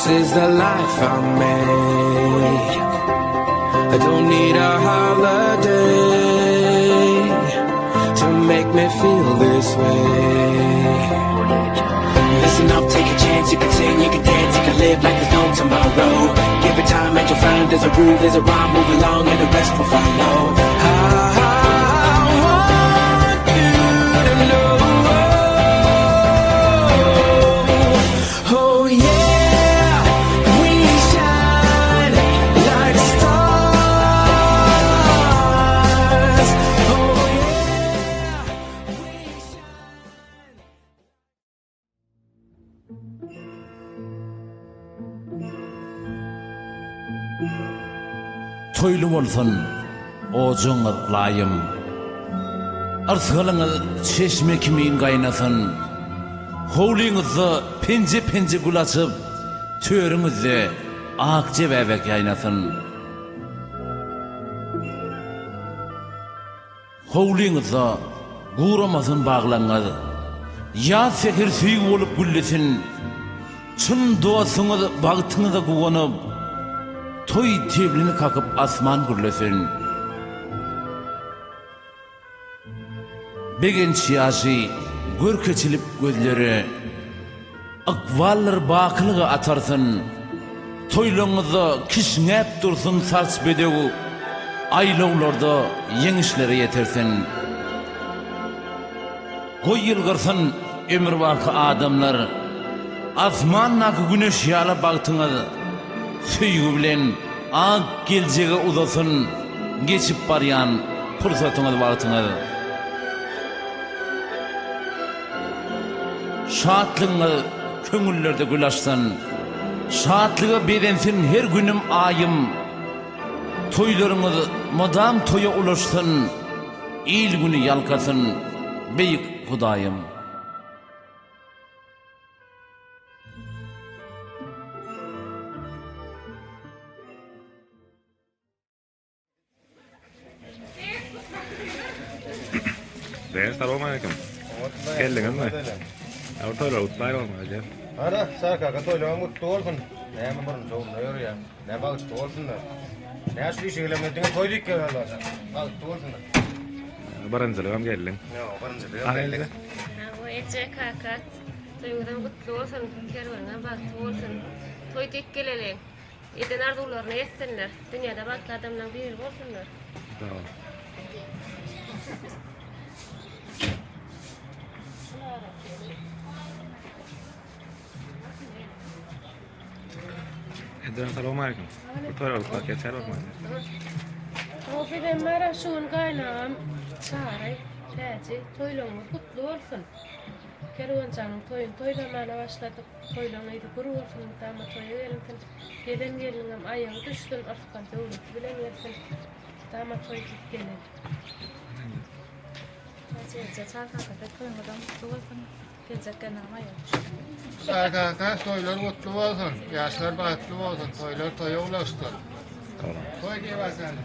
This is the life I make. I don't need a holiday to make me feel this way. Listen up, take a chance. You can sing, you can dance, you can live like there's no tomorrow. Give it time and you'll find there's a groove, there's a rhyme. Move along and the rest will follow. I want you to know. Oh yeah, we shine like stars. Oh yeah, we shine. Toýly bolsun ojagyňyz laýym. Yrsgalyňyz çeşme kimin gaýnasyn. Howlyňyzda penje-penje gül açyp, törüňizde akja bäbek ýaýnasyn. Howlyňyzda guramasyn baglaňyz. Ýaz säher söýgi bolup güllesin. Çyn dostuňyz bagtyňyza guwanyp, toý teblini kakyp asman gürlesin. Begenç ýaşy görk eçilip gözlere, Ykballar bakylyga atarsyn. Toýlaňyzda kişňäp dursun sarç bedew, Aýlawlarda ýeňişlere ýetersin. Goý ýylgyrsyn ömürbaky adamlar, Asmandaky güneş ýaly bagtyňyz Söýgi bilen ak geljege uzasyn Geçip barýan pursatyňyz wagtyňyz. Şatlygyňyz köňüllerde gül açsyn. Şatlyga bezensin her günüm aýym. Toýlaryňyz mydam toýa ulaşsyn, Il-güni ýalkasyn beýik Hudaýym. Bey, salam aleyküm. Geldiňizmi? Ýa toýlar gutlaý bolmaly diýip. Ana, Çary kaka toýlaryň gutly bolsun. Näme birinji orunda ýörýäň? Nä bagtly bolsunlar. Nä şu işe gelemde diňe toý diýip gelýärler. Bagtly bolsunlar. Birinjiligem geldiň. Ýok, birinjiligem geldik. Hawa, eje, kaka, toýuňyzam gutly bolsun, kerweniňem bagtly bolsun. Toý diýip geleliň. Eden arzuwlaryna ýetsinler. Dünýäde bagtly adamlaň biri bolsunlar. Sag bol. Edirem salowmaleýkim. Bu toýlar gutlag geçer bolmaly. Oguzem bara şu gün gaýynagam Çary, Täji toýlaryňyz gutly bolsun. Kerwenjanyň toýuny toýlamana başladyk. Toýlaň yzy gür bolsun, mydama toýa gelinsin. Gelen gelniňem aýagy düşsün, yrsgal döwleti bilen gelsin. Mydama toý diýip geleli. Täji eje, Çary kaka toýuňyzam gutly bolsun. Geljek gelniňem aýagy düşsün. Çary kaka toýlar gutly bolsun, ýaşlar bagtly bolsun, toýlar toýa ulaşsyn. Toý diýip açaly.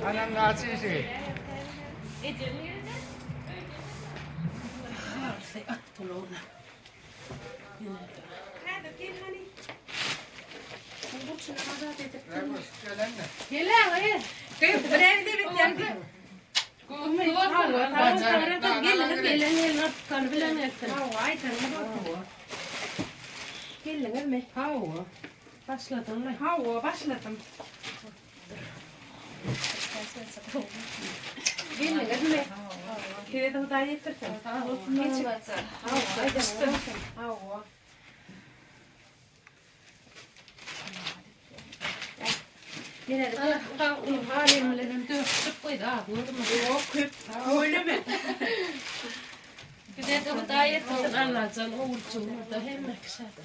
Anam naçe işi? Geldiňizmi? Hawa. Başladyňmy? Hawa, başladym. Geldiňizmi? Size-de Hudaý ýetirsin. Sag bolsun. Hawa. Bize-de Hudaý ýetirsin Allajan ogulçygymyzda hemme kişä-de.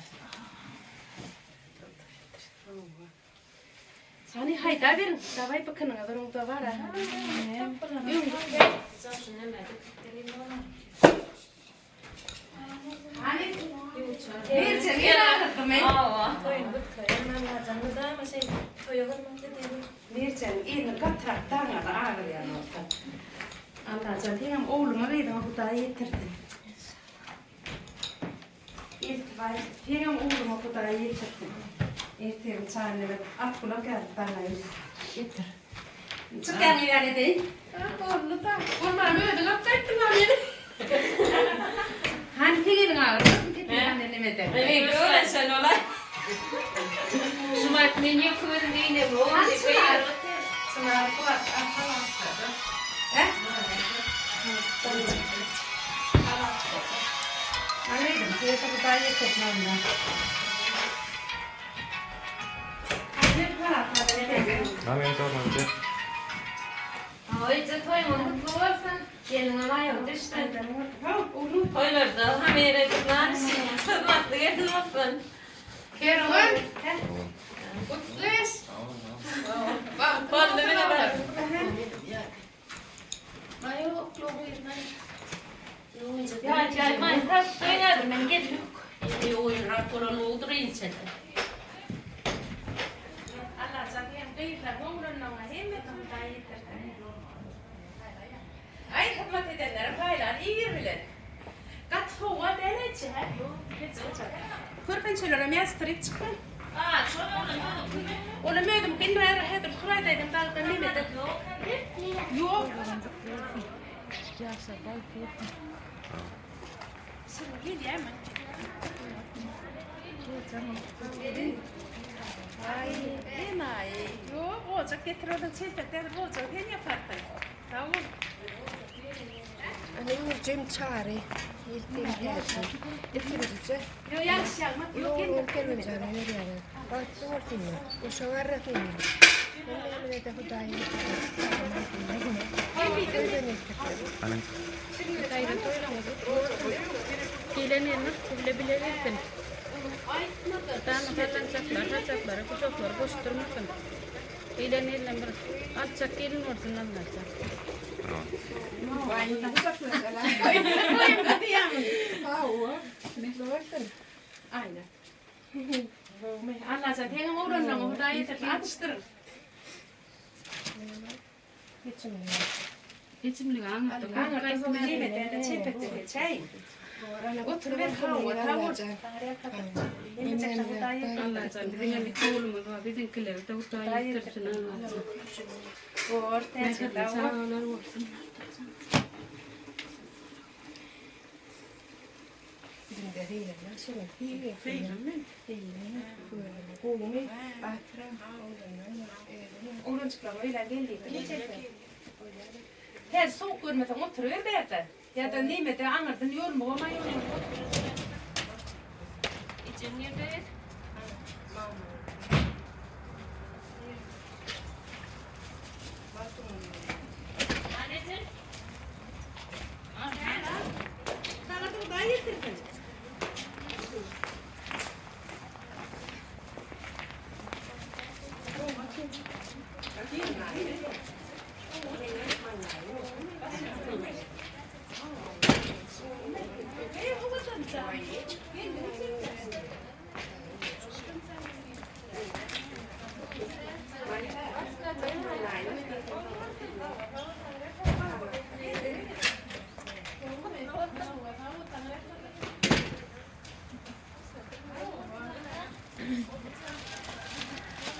Hany haýdaberiň, dawaý bykynyňa duruň-da bar-a. Allajan seňem ogluňa gyzyňa Hudaý ýetirsin. Eltibaý seňem ogluňa Hudaý ýetirsin. Ertiriň çaýyny bir atgulak ýazyp baraýyn. Getir. Çykýan ýaly edeýin. Boldy-da. Bolman özüň alyp gaýtdyň-a meni. Hany seň eliň agyrmasyn tepiýany nemede. Öwrenşen olar. Şumat men ýok özüm geýnemok. Hany çynar. Çynar bu wagt arka wagtlarda. Hä? Hany gyzym, Hudaý ýetirsin onda. Eje toýuňyz gutly bolsun. Gelniňem aýagy düşsün. Toýlarda hamyr edip nan bişirýän hyzmatly gelin bolsun. Kerwen. Gutly. Boldy bile bar. Allajan hem gyzlaryň oglanlaryňa hemmesini Hudaý ýetirsin. Aý hyzmat edenlere paýlar ir bilen. Gaty sowuga däl eje hä? Körpençelerem ýazdyryp çykyn. Olam özümiňki indi bäri häzir suraýdaýdym dagdan nemede. Ýok. Şirin gelýärmi? Aý, enaýy. Ýok, ojak getir ondan çelpek däl, ojagy sen ýaparsyň. Sag bol. Ana Nurjem Çary, Ýelden Täji, ilkinjije Ýok, ýalňyş ýagmak ýok. Ogluň Kerwenjana berýärin. Bagtly bolsunlar, goşa garrasynlar. Hemmämize-de Hudaý ýetirsin. Öýden eltirsin. Gaýra toýlaryňyz gutly bolsun. Gelen gelin bile bile gelsin. Dama sallançaklar, saçaklary, gujaklary boş durmasyn. Gelen gelinem bir alçak gelin bolsun Allajan. Allajan seňem oglanlaryňa Hudaý ýetirsin, atyşdyryň. Geçimligi aňyrda Allajan biziňem iki oglumyz bar biziňkileri-de Hudaý ýetirsin Allajan. Mähirli çagalar bolsun. Oglanjyklaryň öýlän geldi. Häzir sowuk görmeseň oturyber bärde. Ýa-da nemede aňyrdan ýolmugam aýyrmaly. Ejeň nirde?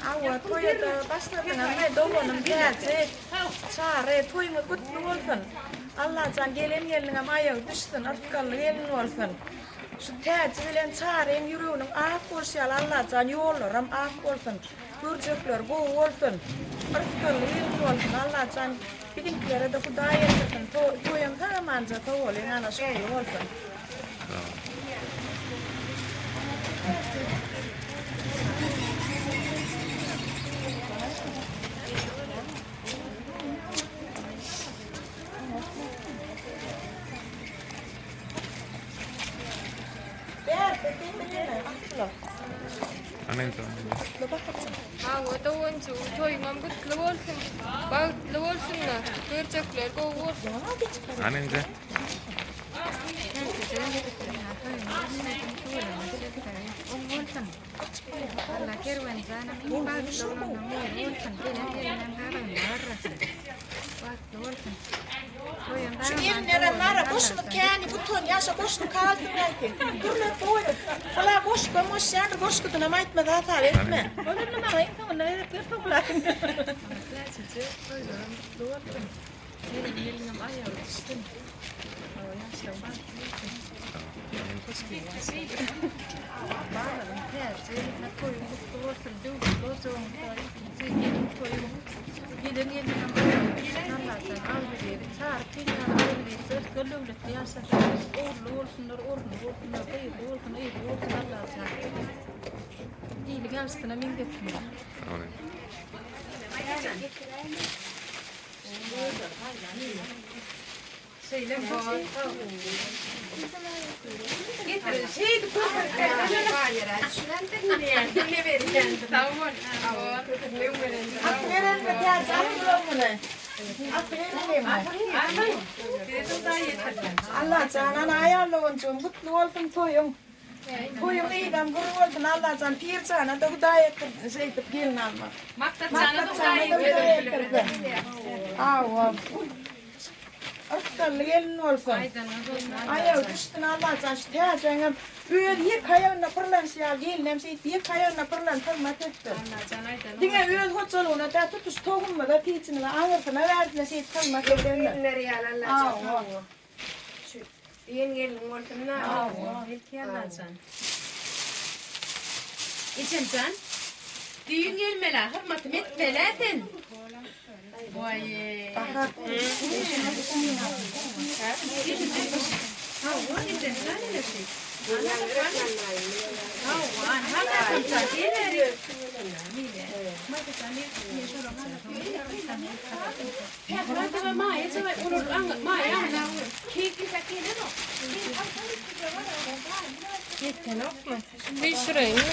Hawa, toýa-da başladyňam-aý, doganym Täji. Çary, toýuňyz gutly bolsun. Allajan gelen gelniňem aýagy düşsün, yrsgally gelin bolsun. Şu Täji bilen Çaryň ýüreginiň ak bolşy ýaly Allajan ýollaram ak bolsun. Görjekleri gowy bolsun. Yrsgally gelin bolsun. Allajan biziňkilere-de Hudaý ýetirsin. Toýam sag-amanja sowalyň, ana şowly bolsun. Hawa doganjygym toýuňam gutly bolsun bagtly bolsunlar görjekler gowy bolsun. Şu gelinlerem bara goşumyz käni buton ýaşa goşgy kalsyn belki. Gürlet goýup. Bula goşgam goşýandyr goşgusynam aýtmaz hasap etme. Ol indi maňa iň soňunda gezek berse bulaýyn. Täjije toýlaram gutly bolsun. Gelen gelinem aýagy düşsün. Hawa ýaşlaň bagtly bolsun. Balaryň täji, toýuň gutly bolsun, döwletli boljagyň ilkinji gelin toýuň. Gelen gelinem aýagy düşsün Allajan agzybirlik Çary sen ýaly agzybirlikde rysgal döwletli ýaşasyn. Ogully bolsunlar, orunly bolsunlar, gyzly bolsun, yzly bolsun Allajan. Iliň ýagşysyna meňzetsinler. Amin. At berenmi täji at bulan muny. At berenmi? Allajan ana aýal doganjygym gutly bolsun toýuň. Toýuň yzam gür bolsun Allajan Pirjana-da Hudaý etdirsin şeýdip gelin almak. Maksatjana-da Hudaý etdirsin. Hawa. Ysgynly gelin bolsun. Aýagy düşsün Allajan şu täjeňem öz ýeke aýagynda pyrlanyşy ýaly gelinem şeýdip ýeke aýagynda pyrlanyp hyzmat etsin. Diňe öz hojalygyna däl tutuş tohumymyza piçimize aňyrsyna bärsine şeýdip hyzmat edendir. Hawa. Şu diýen gelniň bolsun-da. Hawa. Belki Allajan. Ejemjan, düýn gelmel-ä, hyzmatymy etmel-ä sen. Waý. Bahar. Hawa, ejemjan ene şu. Hawa, anha kakam jan, Süýşüreýin.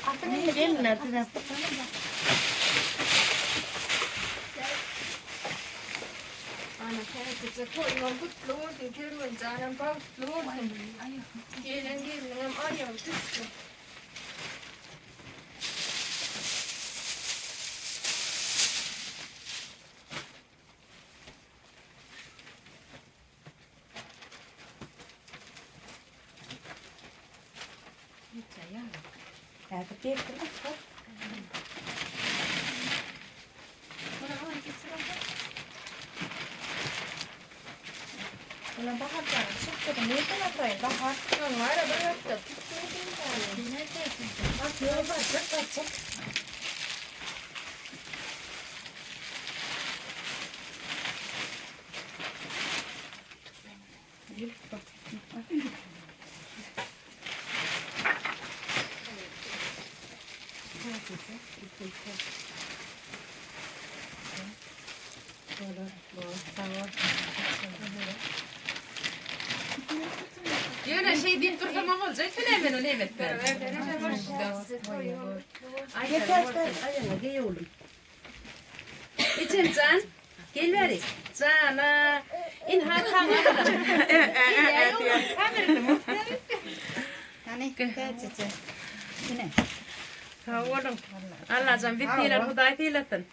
Atyň indi gelinler size. Ana täzeje toýuňam gutly bolsun, Kerwenjanam bagtly bolsun. Gelen gelniňem aýagy düşsün. Ulan Bahar jan, çykdygy nirden ataýyn, Bahar? Ara bir hepde. Ýöne şeý diýip dursamam boljak sen men ony emetden. Ejemjan, gel bäri. Jana, inha saňa. Sag boluň. Allajan biz sylar, Hudaý sylasyn.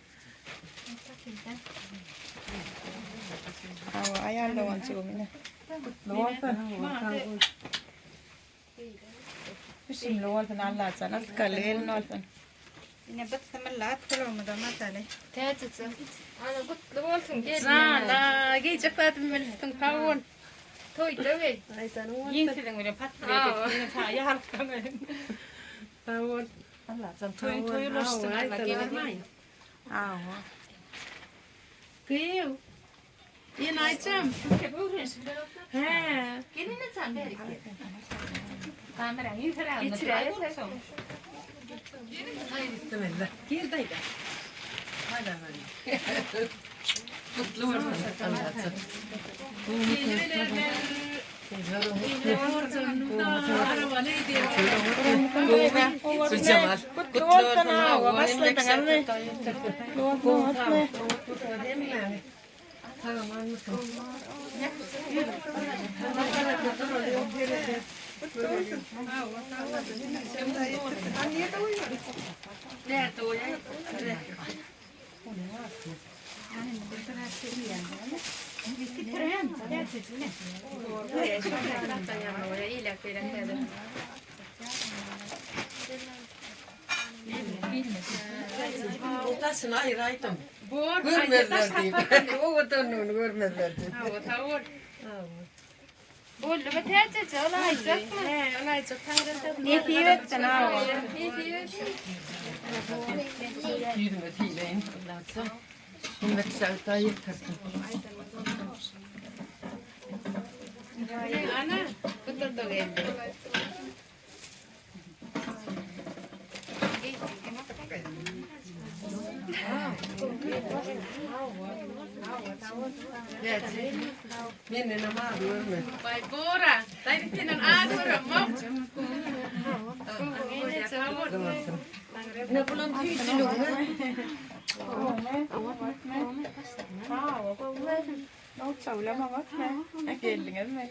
Hawa, aýal doganjygym ine. Gutly bolsun. Düşümli bolsun Allajan, ysgally gelin bolsun. Ine bismillah at gulagymyza mazaly. Täjije. Ana gutly bolsun gelin. Jana, geýjek zadymy bilipsiň, sag bol. Toýda geý. Ýeňsiziň bilen patlaýar. Ýene saýa ýalykdan. Sag bol. Allajan Toýuň toýy ulaşsyn. Allah gelin. Hawa. Gyýw. Ýene aýtsam. Hä. Geline jan beri. Gir daýza. Gutly bolsun. Gelibeler. Gutly bolsun hawa başladyňyzmy? Gutly Daşyny aýyraýdym. Görmezler diýip. Owadanlygyny görmezler diýip. Hawa, sag bol. Boldumy täjeje, ol aýjakmy? He, ol aýjak taňryň Nesip etsin hawa. Nesip etsin. Ýüzüme sileýin. Allah'a. Hümmet şahta ýetirsin. Ana, guturdy geldi. Menden hem az görme. Baý Bora, daýy senden az göremok. Ne bulan tüýsülügüne. Geldiňizmi?